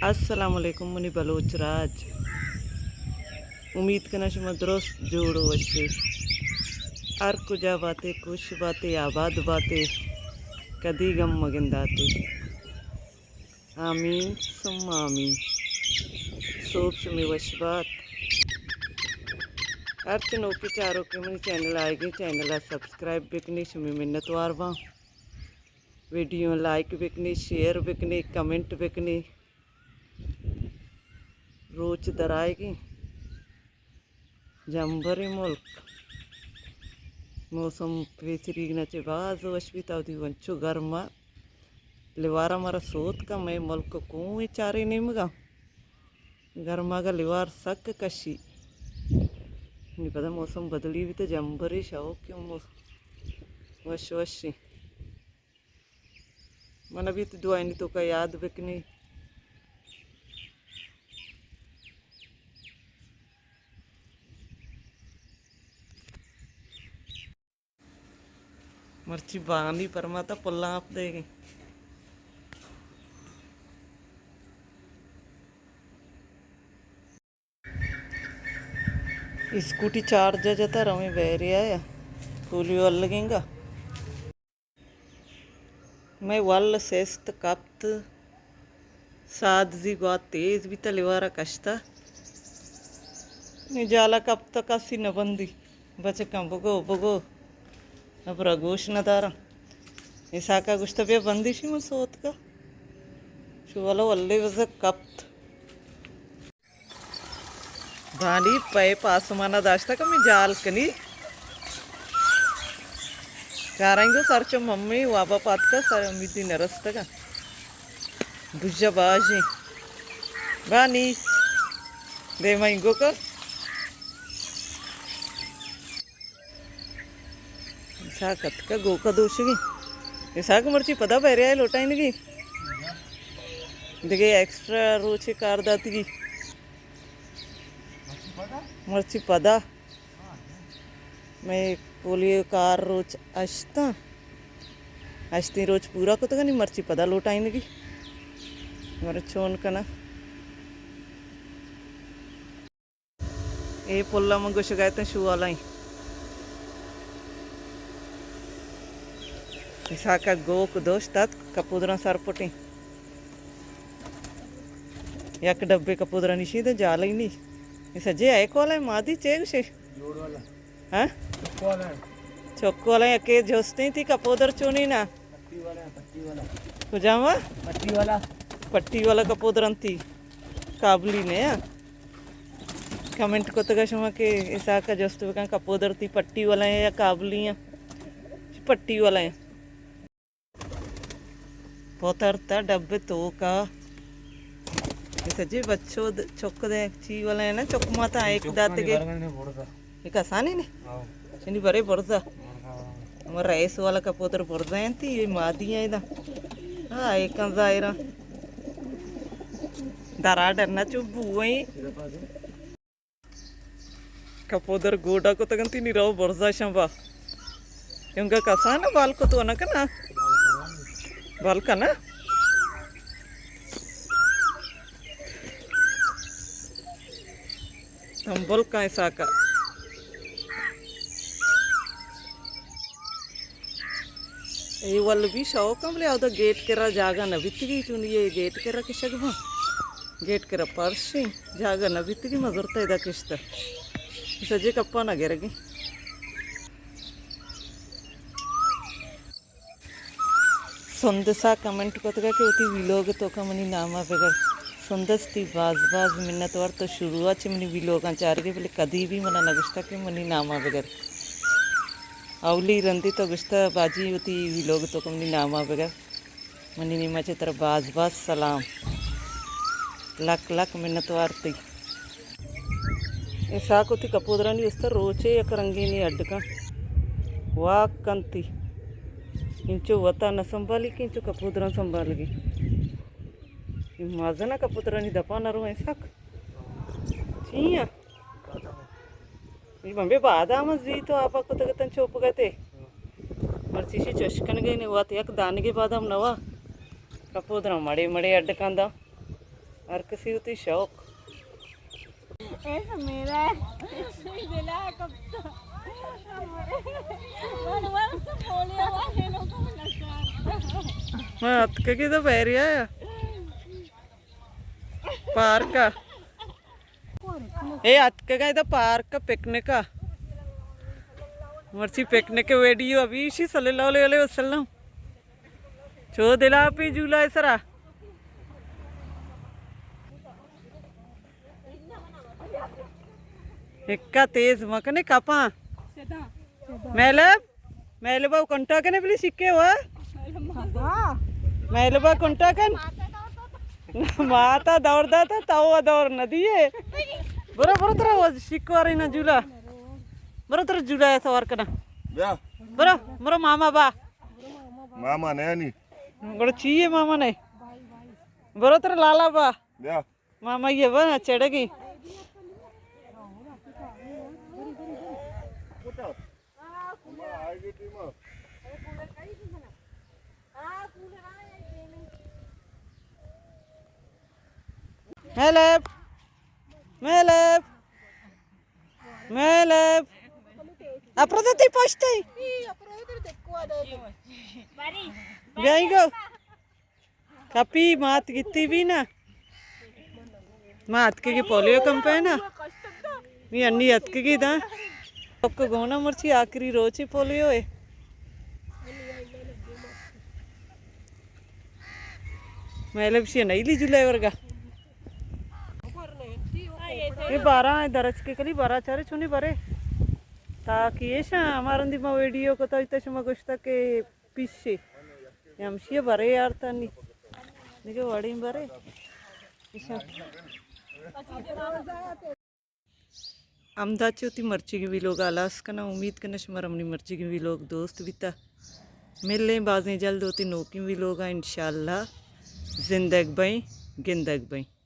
السلام علیکم منی بلوچ راج، امید کناں شما درست جوڑ و وش ئے، ہر کجا باتے، خوش باتے، آباد باتے، کدی غم مگنداتے۔ آمین ثم آمین۔ سوب شمے وش بات۔ ہرچ نوکیں چاروکے منی چینل آئیگیں، چینل ءَ سبسکرائب بکنی، شمے منتوار باں۔ ویڈیو لائک بکنی، شیئر بکنی، کمنٹ بکنی۔ روچ درائیگیں۔ جمبریں ملک۔ موسم پیسریگ نہ چہ باز وش بیت، اودی انچو گرما۔ لیوارا مارا سوتکا، مئے ملک کوئیں چاریں نیمگا۔ گرماگا لیوار سک کشی۔ نی پدا موسم بدلی بیت، جمبریں شوق کہ موس-، وش وشیں۔ من بیت دعائنی توکا یاد بکنی۔ مرچی بانی پرماتا پلاں آپ دے گی۔ اسکوٹی چارج ءَ جتا رویں بحریہ ءَ پولیو الگینگا۔ مئے ول سست کپت، سادزی گوات تیز بیتا، لیوارا کشتا۔ نی جالا کپتا، کسی نہ بندی۔ بچکاں بگو، بگو۔ ابرا گوش نہ داراں۔ اسحاقا گوشتا بیا بندی شی من سوتکا۔ شو والا ولے بزگ کپت۔ بانی پیپ آسمانا داشتگ، ہمے جال کنی۔ کارنگو سر چو ممی وابا پاتکا، سر امیدی نرستگا۔ بجا باجی۔ بانی۔ دیما انگو کر۔ اسحاق اتکا گوکا دوشگی۔ اسحاق مرچی پدا بحریہ ءَ لوٹائینگی۔ دگہ ایکسٹرا روچے کار داتگی۔ مرچی پدا۔ مئے پولیو کار روچ اشتاں۔ اشتیں روچ پورا کتگنی، مرچی پدا لوٹائینگی۔ مرچی چون کناں۔ اے پل ءَ من گوشگ ءَ اتاں شوالائیں۔ اسحاق ءَ گوک دوشت ات کپودراں سرپٹیں۔ یک ڈبے کپودرانی شید جالینی۔ اے سجے ایک والا مادی چے گوشے؟ جوڑ والا۔ ہاں؟ چک والا۔ چک والا یکے جوستیں تئی کپودر چونی نا؟ پٹی والا، پٹی والا۔ کجام وا؟ پٹی والا۔ پٹی والا کپودر انتی۔ کابلی نے، ہاں؟ کمنٹ کتگا شما کہ اسحاق ءَ جست بکن کپودر تئی پٹی والا ہیں یا کابلی ہیں؟ پٹی والا ہیں۔ پترتا ڈبے توکا۔ اے سجے بچو د-، چک دے چی والا ہیں نا، چک ماتا ایک داتے گے۔ یہ کسانی نے؟ ہاں۔ شنی برے برزا۔ ہاں۔ ہمارا رئیس والا کپودر برزا ہیں تی، یہ مادی ہیں دا۔ ہاں، ایک ظاہرا۔ درا ڈرنا چو بوئیں۔ کپودر گوڈا کتگ انت، نی رو برزا شمبا۔ انگا کسان بال کتو نہ کنا؟ بال کنا؟ ہم بل کائیں ساکا۔ اے ول بی شوق ہم، بلے اودا گیٹ کرا جاگہ نہ بیتگی، چونی اے گیٹ کرا کشگ باں۔ گیٹ کرا پرشیں جاگہ نہ بیتگی، مزرتا ادا کشتہ۔ سجے کپا نہ گرگی۔ سندسا کمنٹ کتگا کہ وتی ویلوگ توکا منی ناما بگر۔ سندس تئی باز باز منت وار، تو شروع چہ منی ویلوگاں چارگے، بلے کدی بھی منا نگشتہ کہ منی ناما بگر۔ اولی رندی تو گشتہ باجی وتی ویلوگ توکا منی ناما بگر۔ منی نیما چہ ترا باز باز سلام۔ لک لک منت وار تئی۔ اسحاق وتی کپودرانی استر روچے یک رنگینے اڈ کن۔ واک کنتی۔ انچو وتا نہ سنبھالی کہ انچو کپودراں سنبھالگی۔ اے مزنہ کپودرانی دپا نہ رو اسحاق۔ چی ایں؟ اے بمبے بادام زی تو آپا کتگ تن چوپ گتے۔ مرچی شی چش کنگے نے وت یک دانگے بادام نوا۔ کپودراں مڑے مڑے اڈ کندا۔ ہر کسی ہوتی شوق۔ ایسا میرا ہے۔ دلا کب تو۔ من ورس پولیو والے لوگوں کو لگتا ہے۔ ہاں، اتکگی تو بحریہ ہے۔ پارک ءَ۔ اے اتکگاں ادا پارک ءَ پکنک ءَ۔ مرچی پکنک ویڈیو ابھی اسی صلی اللہ علیہ وسلم۔ چو دلاپی جھولا ءِ سرا۔ اکا تیز مکنے کپاں۔ میلب، میلبا کنٹا کنے بلی سکے ہوا۔ میلبا کنٹا کن۔ ماتا دور داتا، تو دور ندیے۔ برو، برو، ترا وہ سکو آ رہی نا جھولا۔ برو، ترا جھولا ہے سوار کنا۔ بیا۔ برو، برو ماما با۔ ماما نے نی۔ گڑا چی ہے ماما نے؟ برو، ترا لالا با۔ بیا۔ ماما یہ بنا چڑھگی۔ میلب، میلب، میلب۔ اپرد تی پشتی۔ بیائی گو۔ کپی مات گیتی بی نا۔ ما اتکگی پولیو کمپین ءَ۔ نی انی اتکگی دا۔ پک گونا مرچی آخری روچی پولیو ہے۔ میلب شی نہیں لی جلے ورگا۔ یہ بارہ درچ کے کلی بارہ چارے چونی برے۔ تاکہ ایشاں ہمارن دی ما ویڈیو کو تو اتنا شما گوشتا کہ پیشے۔ ہمشی برے یار تانی۔ دیگه وڑیں برے۔ ایشاں۔ ہمدا چہ وتی مرچیگیں ویلوگ ءَ ہلاس کناں۔ امید کناں شمارا منی مرچیگیں ویلوگ دوست بیتا۔ ملیں بازیں جلد وتی نوکیں ویلوگ ءَ انشاءاللہ۔ زندگ بئیں، گندگ بئیں۔